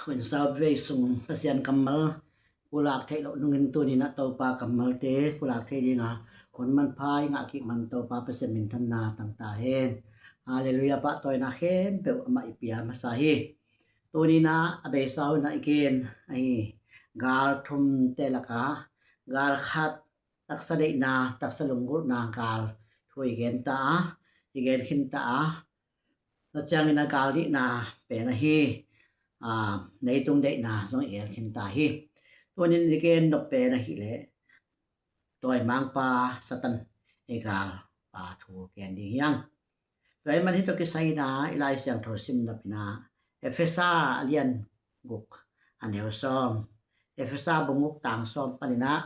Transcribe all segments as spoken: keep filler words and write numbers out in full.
Hun sau vei sung Pasian kammal pulak theih loh nungin tuni-in ah Topa kammalte pulak thei dinga hun manpha i ngah kik man Topa Pasian minthanna tangta hen. Halleluiah, pahtawina khempeuh amah i pia masa hi. Tuni-in ah a beisa hun ah i gen ahi gal thumte lakah gal khat, taksa deihna, taksa lunggulhna gal thu i gen ta a, i gen khin ta a, tua ciangin a gal nihna pen ahi, aa, leitung deihna zong i gen khin ta hi. Tuni-in i gen nop pen ahih leh dawimangpa Satan i galpa thu gen ding hi hang. Tua ahih manin hih tawh kisai-in ah i Lai Siangtho sim nop in ah Efesa a lian guk a neu sawm, Efesa bung guk tang sawm panin ah,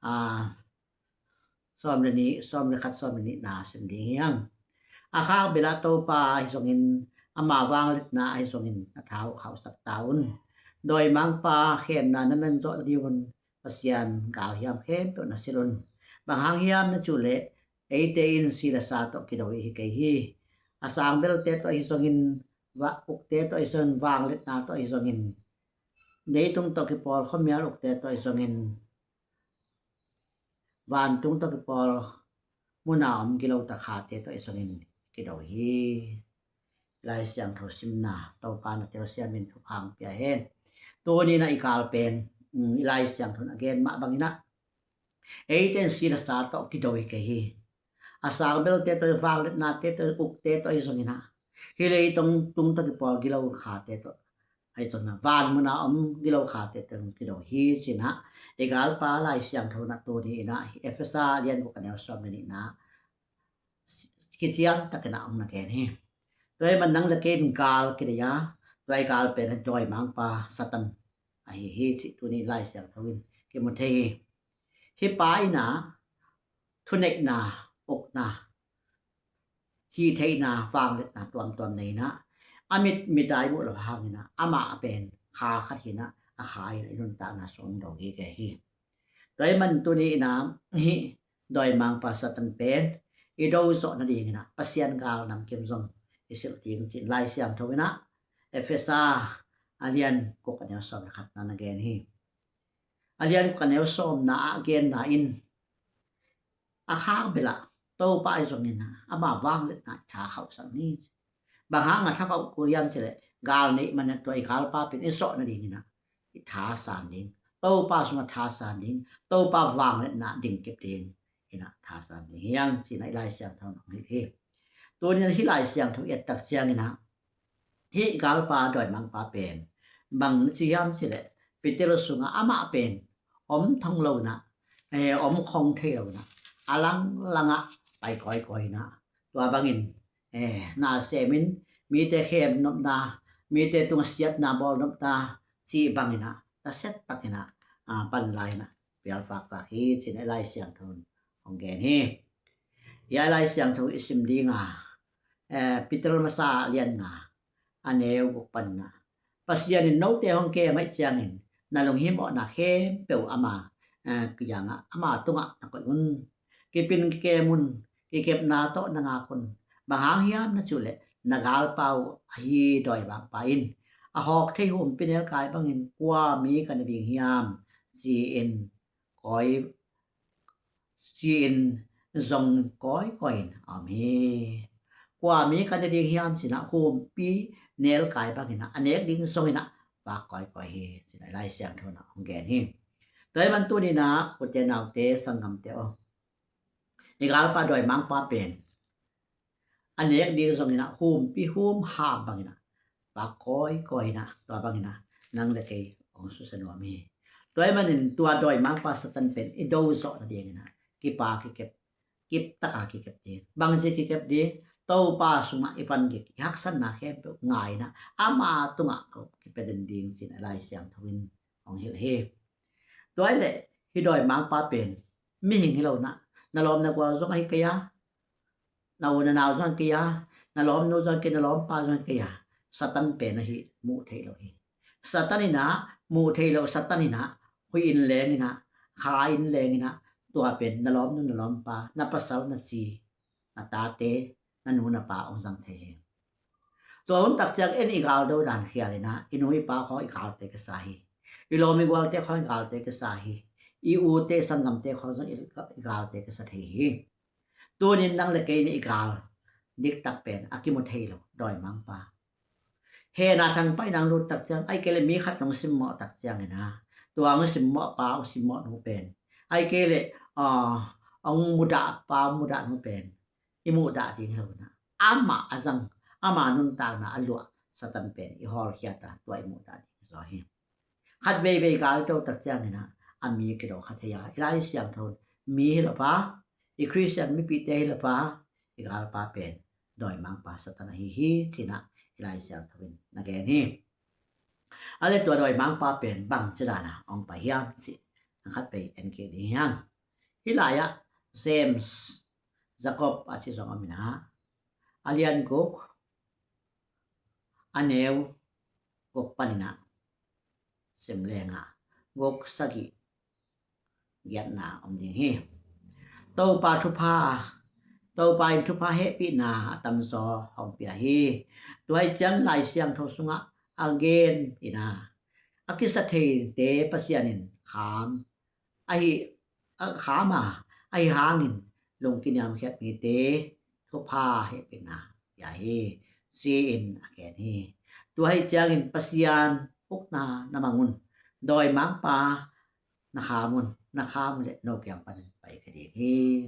aa, sawm le nih, sawm le khat, sawm le nihna sim ding hi hang. A khak bel ah Topa ahi zongin, ama vangliatna ahi zongin na tha uh khauhsak ta un. Dawimangpa khemna na nungzawh nadingun Pasian galhiam khempeuh na silh un. Bang hang hiam na cih uh leh eite in si le sa tawh kido hi kei hi. A sang belte tawh ahi zongin, va ukte tawh ahi zongin, vangliatna tawh ahi zongin, leitung tawh kipawl khuamial ukte tawh ahi zongin, vantung tawh kipawl muna om gilo takhate tawh ahi zongin kido hi. Lai Siangtho simna Topa na telsiam in thupha hong pia hen. Tuni-in ah i gal pen, um, i Lai Siangtho in a gen mah bangin ah eite in si le sa tawh kido hi kei hi. A sang belte tawh, vangliatnate tawh, ukte tawh ahi zongin ah, hih leitung tung tawh kipawl gilo khate tawh ahi zongin ah, van muna om gilo khate tawh kido hi ci-in ah i galpa Lai Siangtho in ah tuni-in ah Efesa lian guk a neu sawm le nihna kician takin ah hong na gen hi. Tua ahih manin nang le kei in gal kidei a, tua i gal pen ah dawimangpa Satan ahi hi cih tuni Lai Siangtho in kimu thei hi. Hih pa in ah thuneihna, ukna, hihtheihna, vangliatna tuamtuam nei in ah, a mit, mit a i muh loh hangin ah, amah a pen kha khat hi in ah, a kha in ah i nuntakna sung do hi kei hi. Tua ahih manin tuni-in ah hih dawimangpa Satan pen i do zawh nadingin ah Pasian gal namkim zong i silh ding ci-in Lai Siangtho in ah Efesa a lian guk a neu sawm le khatna na gen hi. A lian guk a neu sawmna ah genna in, a khak bel ah Topa ahi zongin ah ama vangliatna i tha khauhsak ni. Bang hanga tha khauh kul hiam cih leh gal neih manin ah tua i galpa pen i zawh nadingin ah i thasan ding, Topa sungah thasan ding, Topa vangliatna dingkip dingin ah thasan ding hi hang ci-in ah i Lai Siangtho in hong hilh hi. Tuni-in ah hih Lai Siangtho i et tak ciangin ah hih galpa dawimangpa pen bang na ci hiam cih leh Peter sungah amah pen om thong lo in ah, eh, om khong thei lo in ah, a langlangah pai kawikawi in ah, tua bangin, eh, na semin mite khem nopna, mite tungah siatna bawl nopna cih bangin ah, nasia takin ah, ah, pan lai in ah pial vakvak hi ci-in ah i Lai Siangtho in hong gen hi. Hih a Lai Siangtho i sim ding a, eh, Peter masa lian nga a neu guk panin ah, Pasian in note hong kem ahih ciangin na lunghimawhna khempeuh ama, eh, kiangah, ama tungah na koih un. Kipin kikem un, kikepna tawh na ngak un. Bang hang hiam na cih uh leh na galpa uh ahi dawimangpa in a hawk thei humpi nelkai bangin kua mi ka ne ding hiam ci-in kawi, ci-in zong kawikawi in a om hi. Kua mi ka ne ding hiam ci-in ah humpi nelkai bangin ah a nek ding zongin ah vak kawikawi hi ci-in ah Lai Siangtho in ah hong gen hi. Tua ahih manin tuni-in ah ute naute sanggamte aw, i galpa dawimangpa pen a nek ding zongin ah humpi humham bangin ah vak kawikawi in ah, tua bangin ah nang le kei hong susia nuam hi. Tua ahih manin tua dawimangpa Satan pen i do zawh nadingin ah kipa kikep, kiptaka kikep ding. Bangci kikep ding? Topa sungah i van gik, i haksatna khempeuh ngai in ah ama tungah kipia den ding ci-in ah Lai Siangtho in hong hilh hi. Tua ahih leh hih dawimangpa pen mihing hi lo in ah, na lawm na gual zong ahi kei a, na u na nau zong ahi kei a, na lawmnu zong ahi kei, na lawmpa zong ahi kei a, Satan pen ahi muh theih loh hi. Satan in ah muh theih loh, Satan in ah huih in leng in ah, kha in leng in ah, tua pen na lawmnu na lawmpa, na pasal na zi, na tate, na nu na pa hong zang thei hi. Tua hun tak ciang en i gal do dan khial inah i nu i pa khawng i galte kisa hi. I lawm i gualte khawng i galte kisa hi. I ute i sanggamte khawng zong i galte kisa thei hi. Tunin nang le kei nih i gal diktak pen a kimu thei lo dawimangpa. Hehna thangpaihna hong lut tak ciang, ahih kei leh mi khat hong simmawh tak ciang inah, tua hong simmawh pa, hong simmawh nu pen, ahih kei leh hong mudah pa, hong mudah nu pen i muhdah ding hi lo inah, amah a zang, ama nuntakna a luah Satan pen i hawlkhia ta, tua i muhdah ding hi zaw hi. Khat veivei gal i do tak ciang inah a mi kido kha thei a, i Lai Siangtho in mi hi lo pa, i Khristian mipihte hi lo pa, i galpa pen dawimangpa Satan ahi hi, ci-inah i Lai Siangtho in na gen hi. A le tua dawimangpa pen bang ci dana hong pai hiam cih a khat vei en kik ding hi hang. Hih lai-ah James, Jacob a ci zong om inah, a lian guk, a neu guk panin ah sim leng ah guk, sagih, giatna om ding hi. Topa thupha, Topa in thupha hehpihna a tamzaw hong pia hi. Tua hi ciang Lai Siangtho sungah a gen inah, a kisa theite Pasian in kham ahi, a kham a, ahi hangin lungkiniamkhiat mite thupha hehpihna pia hi, ci-in a gen hi. Tua hi ciangin Pasian ukna na mang un, dawimangpa na kham un, na kham uh leh no kiang panin pai kha ding hi.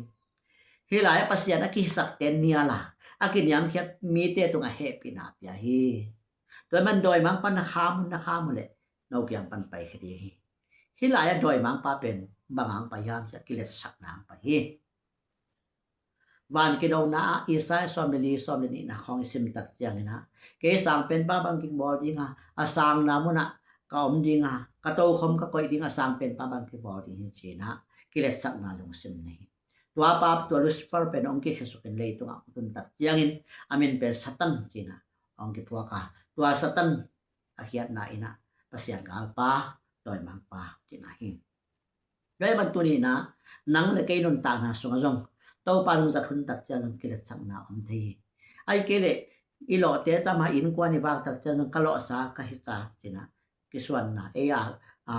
Hih lai-ah Pasian a kihisakte nial a, a kiniamkhiat mite tungah hehpihna pia hi. Tua man dawimangpa na kham un, na kham uh leh no kiang pan pai kha ding hi. Hih lai-ah dawimangpa pen bang hang pai hiam cih leh kiletsakna hang pai hi. Van kidona ah Isaiah sawm le li, sawm le nihna khawng i sim tak ciang inah, kei sangpenpa bang kibawl ding a, a sangna munah ka om ding a, ka tokhom ka koih ding a, sangpenpa bang kibawl ding hi, ci-inah kiletsakna lungsim nei hi. Tua pa, tua Lucifer pen hong kikhesukin leitungah hong tun tak ciangin a min pen Satan ci-inah hong kiphuak a, tua Satan a khiatna inah Pasian galpa, dawimangpa cihna hi. Tua hi ban tuni inah nang le kei nuntakna sungah zong Topa nungzat hun tak ciang zong kiletsakna om thei hi. Ahih kei leh i lawhte tama innkuan i vak tak ciang zong ka lawhsa, ka hisa ci-inah kisuanna, ei a, a,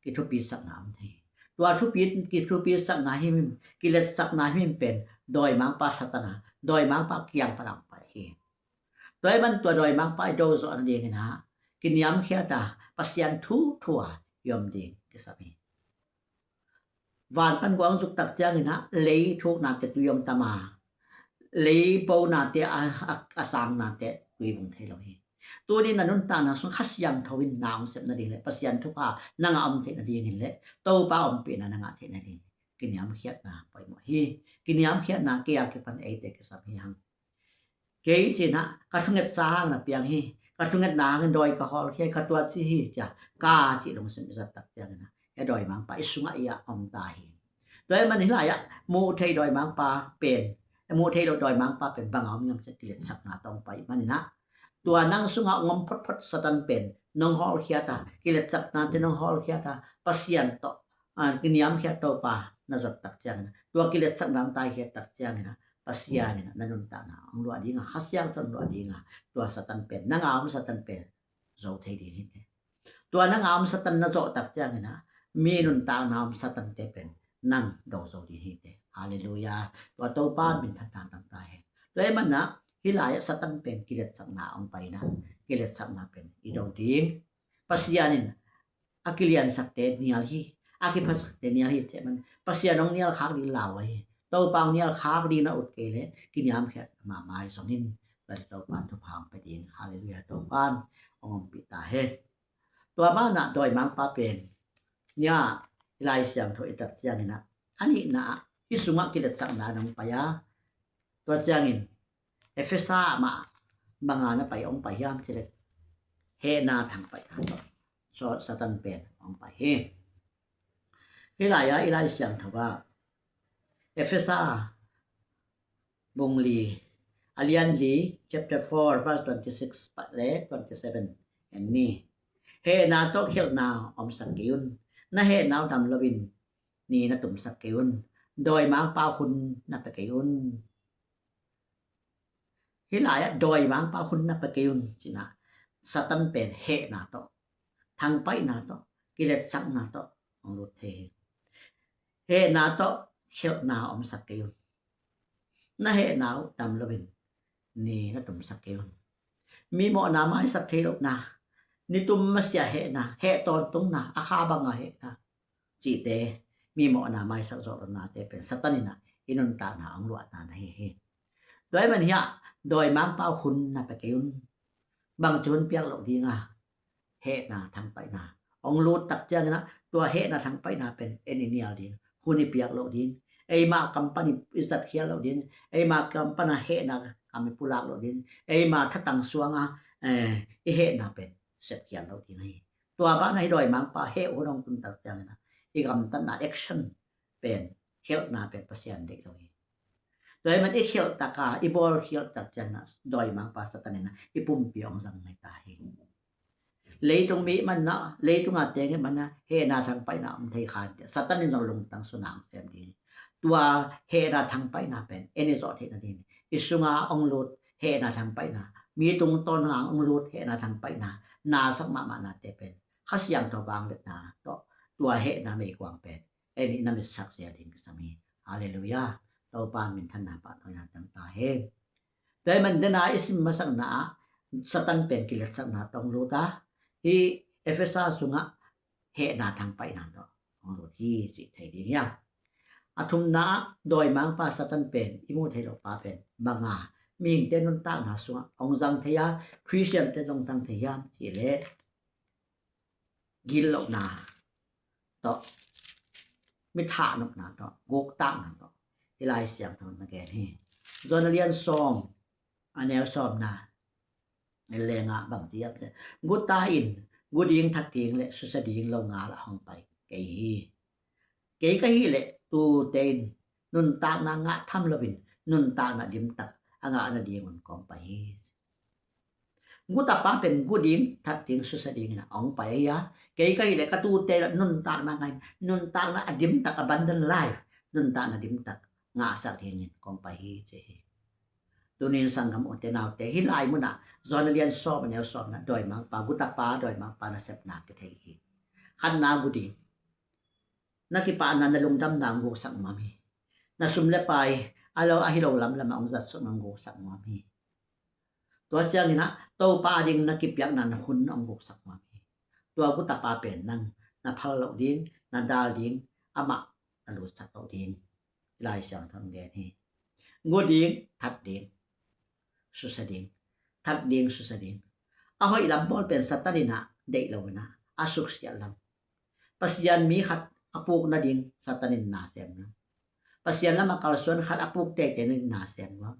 kithupitsakna om thei hi. Tua thupi, kithupitsakna hi, kiletsakna hi pen dawimangpa Satan a, dawimangpa kiang pan a hong pai hi. Tua hi man tua dawimangpa i do zawh nading inah kiniamkhiat a, Pasian thu thu a i om ding kisam hi. Van pan guang zuk tak ciang inah lei thuknate tui om tam a, lei bonate a, a, a sangnate tui bung thei lo hi. Tuni na nuntakna sung Kha Siangtho in na hong sep nading leh Pasian thupha na ngah om theih nading in leh Topa ompihna na ngah theih nading kiniamkhiatna poimawh hi. Kiniamkhiatna kei a kipan eite kisam hi hang. Kei ci-inah ka thungetsa hang na piang hi, ka thungetna hangin dawi ka hawlkhia hi, ka tuaci hi, ci-a ka cih lungsim i zat tak ciang inah, e, dawimangpa i sungah i a om ta hi. Tua hi man hih lai-ah muh theih dawimangpa pen, muh theih loh dawimangpa pen bang a om hiam cih leh kiletsakna tawh hong pai man inah, tua nang sungah hong om photphot Satan pen nong hawlkhiat a, kiletsaknate nong hawlkhiat a, Pasian tawh, a, kiniamkhiat Topa na zat tak ciang inah, tua kiletsakna hong taikhiat tak ciang inah Pasian inah na nuntakna hong luah ding a, Kha Siangtho hong luah ding a, tua Satan pen, nang a om Satan pen zo thei ding hi teh. Tua nang a om Satan na zawh tak ciang inah mi nuntakna om Satante pen nang do zo ding hi teh. Halleluiah. Tua Topa minthana tang ta hen. Tua hi man ah hih lai-ah Satan pen kiletsakna hong pai inah, kiletsakna pen i do ding. Pasian in a kiliansakte nial hi, a kiphasakte nial hi, cih man Pasian hong nial khak ding lau ahi hi. Topa hong nial khak ding na ut kei leh kiniamkhiat mahmah hi zongin, tua leh Topa in thupha hong pia ding. Halleluiah, Topa in hong ompih ta hen. Tua banah dawimangpa pen, nia, i Lai Siangtho i tak ciang inah, a nihna ah hih sungah kiletsakna nong pai a, tua ciangin Efesa mah bang a na pai, hong pai hiam cih leh hehna thangpaihna tawh, so, Satan pen hong pai hi. Hih lai-ah i Lai Siangtho ah Efesa bung li, a lian li, chapter four, verse twenty six le twenty seven en ni. Hehna tawh khialhna omsak kei un. Na hehna uh dam loin ni na tumsak kei un. Dawimangpa hun na pia kei un. Hih lai-ah dawimangpa hun na pia kei un, ci-in ah Satan pen hehna tawh, thangpaihna tawh, kiletsakna tawh hong lut thei hi. Hehna tawh khelhna omsak kei un. Na hehna uh dam loin ni na tumsak kei un. Mi mawhna maisak thei lohna, ni tum masiah hehna, heh tawntungna, a kha banga hehna, cihte, mi mawhna maisak zawh lohnate pen Satan in ah i nuntakna hong luahna na hi hi. Tua ahih manin hih dawimangpa hun na pia kei un. Bangci hun piak loh ding a, hehna thangpaihna hong lut tak ciangin ah tua hehna thangpaihna pen en i nial ding, hun i piak loh ding, eima kam pan i zatkhial loh ding, eima kam pan a hehna kam i pulak loh ding, eima thatang suanga, eh, i hehna pen sepkhial loh ding hi. Tua banah hih dawimangpa heh hun hong tun tak ciangin ah i gamtatna, action pen, khelhna pen Pasian deih lo hi. Tua ahih manin i khelh tak a, i bawl khialh tak ciangin ah dawimangpa Satan in ah i pumpi hong zang mai ta hi. Leitung mi ahih manin ah, leitung a teng ahih manin ah hehna thangpaihna om thei kha in, Satan in zong lungtang sung ah hong sem ding hi. Tua hehna thangpaihna pen en i zawh theih nading, i sunga hong lut hehna thangpaihna, mi tungtawn hanga hong lut hehna thangpaihna, nasak mahmahnate pen Kha Siangtho vangliatna tawh tua hehna meikuang pen en i na mitsak zel ding kisam hi. Halleluiah. Topa in minthanna, pahtawina tang ta hen. Tua ahih manin dena i sim masakna ah Satan pen kiletsakna tawh hong lut a, hih Efesa sungah hehna thangpaihna tawh hong lut hi cih thei ding hi a. A thumna ah dawimangpa Satan pen i muh theih loh pa pen banga mihingte nuntakna sungah hong zang thei a, Khristiante zong zang thei hiam cih leh gitlohna tawh, mi thahnopna tawh, guktakna tawh, hih Lai Siangtho na gen hi. Johan a lian sawm, a neu sawmna, en leng ah bang ci hiam cih leh, guta in gu ding, that ding le susia ding lo ngal ah hong pai kei hi. Kei ka hih leh tute in nuntakna ngah tham loin nuntakna dim tak a ngah nadingun kong pai hi. Gutapa pen gu ding, that ding, susia dingin ah hong pai hi a, kei ka hih leh ka tute in ah nuntakna ngah in, nuntakna a dim tak, abundant life, nuntakna dim tak ngahsak dingin kong pai hi, ci hi. Tuni in sanggam ute naute, hih lai munah Johan a lian sawm, a neu sawmna, dawimangpa, gutapa, dawimangpa nasepna kithei hi. Khatna, gu ding. Na kipahna, na lungdamna hong guksak nuam hi. Na sum le pai a lo, ahi lo lamlamah hong zatsuk, hong guksak nuam hi. Tua ciangin ah Topa ading na kipiakna, na hun hong guksak nuam hi. Tua gutapa pen nang na phal loh ding, na dal ding, amah na lutsak loh ding. Lai Siangtho in gen hi. Gu ding, that ding, susia ding. That ding, susia ding. A hoih lam bawl pen Satan in ah deih lo in ah, a suksiat lam. Pasian mi khat a puk nading Satan in na sem nuam. Pasian lamah kalsuan khat a puk teitei nading na sem nuam.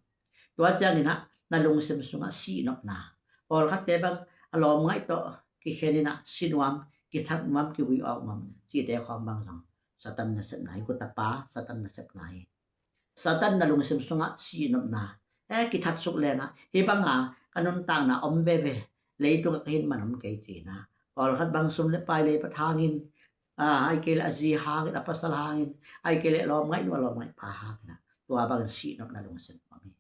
Tua ciangin ah na lungsim sungah sihnopna, pawlkhatte bang a lawmngaih tawh kikhen in ah si nuam, kithat nuam, kivui awk nuam cihte khawng bang zong Satan nasepna hi, gutapa Satan nasepna hi. Satan na lungsim sungah sihnopna, e, kithat suk lengah hih banga ka nuntakna om veve, leitungah ka hin man om kei, ci-in ah, pawlkhat bang sum le pai leipat hangin, a, ahih kei leh a zi hangin, a pasal hangin, ahih kei leh lawmngaihnu, a lawmngaihpa hangin ah, tua bangin sihnopna lungsim om hi.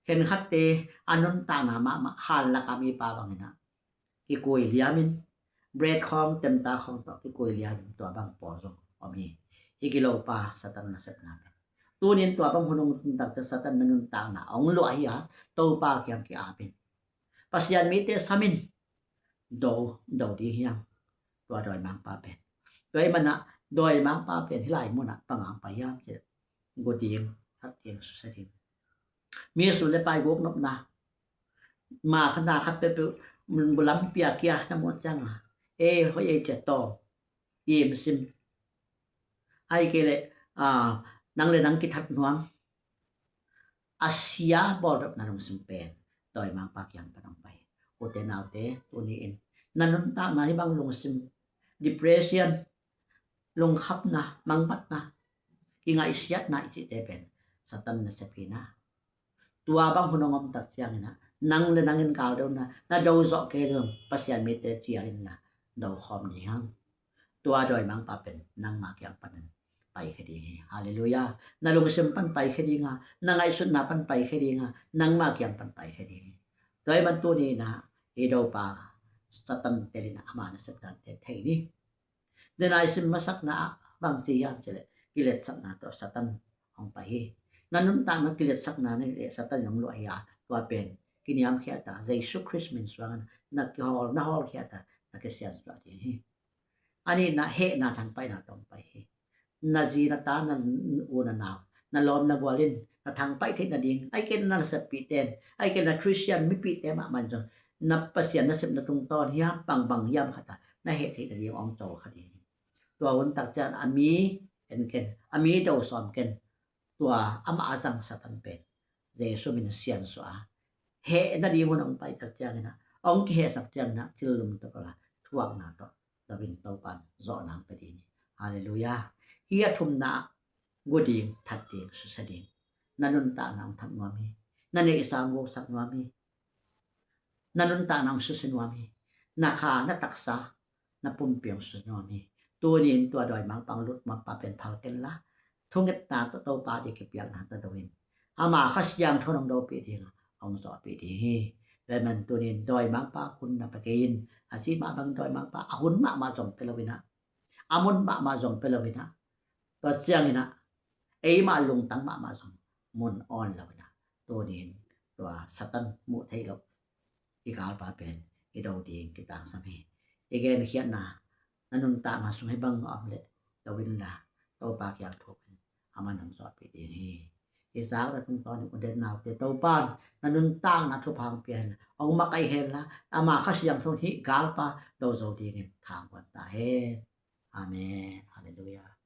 Khenkhatte a nuntakna mahmah hanlak a mipa bangin ah kikui liamin, bread khawng, temta khawng tawh kikui liamin, tua bang pawl zong om hi. Hih gilopa Satan nasepna pen. Tuni in tua bang hun hong tun tak ciang Satan na nuntakna hong luah hi a, Topa kiang ki-ap in, Pasian mite sam in, do, do ding hi hang. Tua dawimangpa pen. Tua ahih manin ah dawimangpa pen hih lai munah bang hang pai hiam cih leh, gu ding, that ding, susia ding. Mi sum le pai guknopna, ma khat na khat peuhpeuh, bu lampi a kia na muh ciang a, e, hoih ei, ci-a tawm, im sim. Ahih kei leh, a, nang le nang kithat nuam, a sia bawldopna lungsim pen dawimangpa kiang pan hong pai. Ute naute, tuni in na nuntakna hih bang lungsim, depression, lungkhamna, mangbatna, kingaihsiatna i cihte pen Satan nasep hi na. Tua bang hun hong om tak ciangin ah nang le nang in kal dona, na do zawh kei leh zong Pasian mite cial inla do khawm ding hang. Tua dawimangpa pen nangma kiang panin paikhia ding hi. Halleluiah. Na lungsim pan paikhia ding a, na ngaihsutna pan paikhia ding a, nangma kiang pan paikhia ding hi. Tua ahih man tuni-in ah i Topa Satan tel in ah ama nasep dante thei ni. Tua-in ah i sim masakna ah bang ci hiam cih leh kiletsakna tawh Satan hong pai hi. Na nuntakna kiletsakna na hih leh Satan in hong luah hi a, tua pen kiniamkhiat a, Jesu Khrist min suangin na kihawl, na hawlkhiat a, na kisiansuah ding hi. A nihna hehna thangpaihna tawh hong pai hi. Na zi na ta, na u na nau, na lawm na gual in na thangpaih theih nading, ahih kei leh na naseppihte in, ahih kei leh na Khristian mipihte mahmah in zong na Pasian nasepna tungtawn hiam, bangbang hiam khat ah na heh theih nading hong cawlkha ding hi. Tua hun tak ciang a mi en ken, a mi do sawm ken, tua amah a zang Satan pen Jesu min siansuah a, heh nading hun hong pai tak ciangin ah, hong kihehsak ciangin ah, thil lum tawh pala thuakna tawh do in Topa in zawhna hong pia ding hi. Halleluiah. Hih a thumna ah gu ding, that ding, susia ding. Na nuntakna hong that nuam hi. Na neihsa hong guksak nuam hi. Na nuntakna hong susia nuam hi. Na kha, na taksa, na pumpi hong susia nuam hi. Tuni-in tua dawimangpa hong lut nuampa pen phal ken la, thungetna tawh, Topa ading kipiakna tawh do in, ama Kha Siangtho in hong dopih ding a, hong zawhpih ding hi. Tua ahih man tuni-in dawimangpa hun na pia kei in, a cih mah bang dawimangpa a hun mahmah zong pia lo in ah, a mun mahmah zong pia lo in ah, tua ciangin ah eimah lungtang mahmah zong mun awn lo in ah, tuni-in tua Satan muh theih loh i galpa pen i do ding kitangsam hi. I genkhiatna, na nuntakna sung hih bang a om leh do in la, Topa kiang thuk in, aman hong zawhpih ding hi. I zakna tungtawn in u te nau te, Topa in na nuntakna thupha hong pia hen la, hong makaih hen la, ama Kha Siangtho in hih galpa do zo dingin tha hong guan ta hen. Amen. Halleluiah.